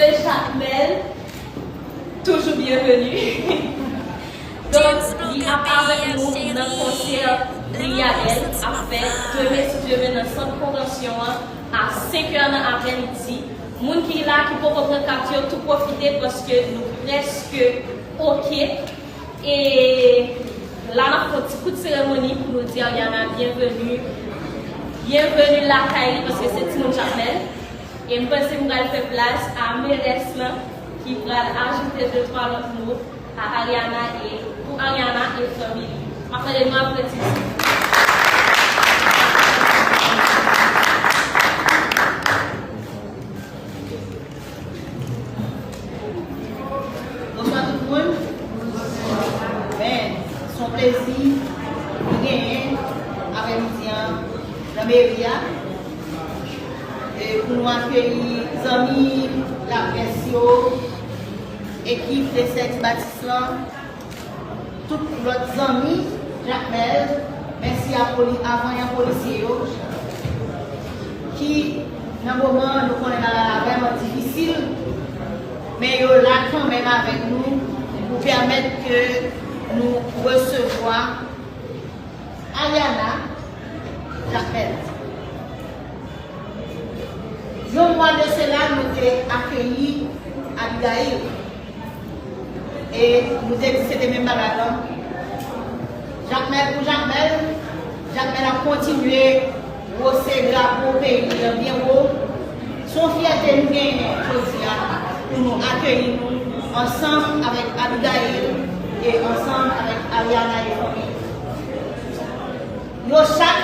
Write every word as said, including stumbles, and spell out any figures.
Jakmèl, toujou byenveni. Donk, li ap avèk nou nan konsè Briyadèl ap fèt demen, si Dye vle, nan sant konvansyon an a senk è nan aprèmidi. Moun ki la, ki poko pran kat yo, tou pwofite paske nou prèske oke. E la, n ap fè yon ti kout seremoni pou nou di Ariana byenveni. Byenveni lakay li, paske se timoun Jakmèl. E m panse m pral fè plas a merès lan ki pral ajoute de twa lòt mo a Ariana e pou Ariana e fanmi li. M ap mande nou aplodi. Bonswa tout moun. Men, se yon plezi nou genyen aprèmidi an nan meri a. E pou nou akeyi zanmi laprès yo, ekip Lesèks Batis lan, tout lòt zanmi Jakmèl, mèsi a poli-, a vanyan polisye yo, ki nan moman an nou konnen bagay la vrèman difisil, men yo la kanmenm avèk nou pou pèmèt ke nou resevwa Ariana Jakmèl. Yon mwa de sela, nou te akeyi Abigail. E nou te di se te menm bagay lan. Jakmèl pou Jakmèl, Jakmèl ap kontinye wose drapo peyi li an byen wo. Se yon fyète nou genyen jodi a pou nou akeyi nou ansanm avèk Abigail e ansanm avèk Ariana e fanmi. Yo chak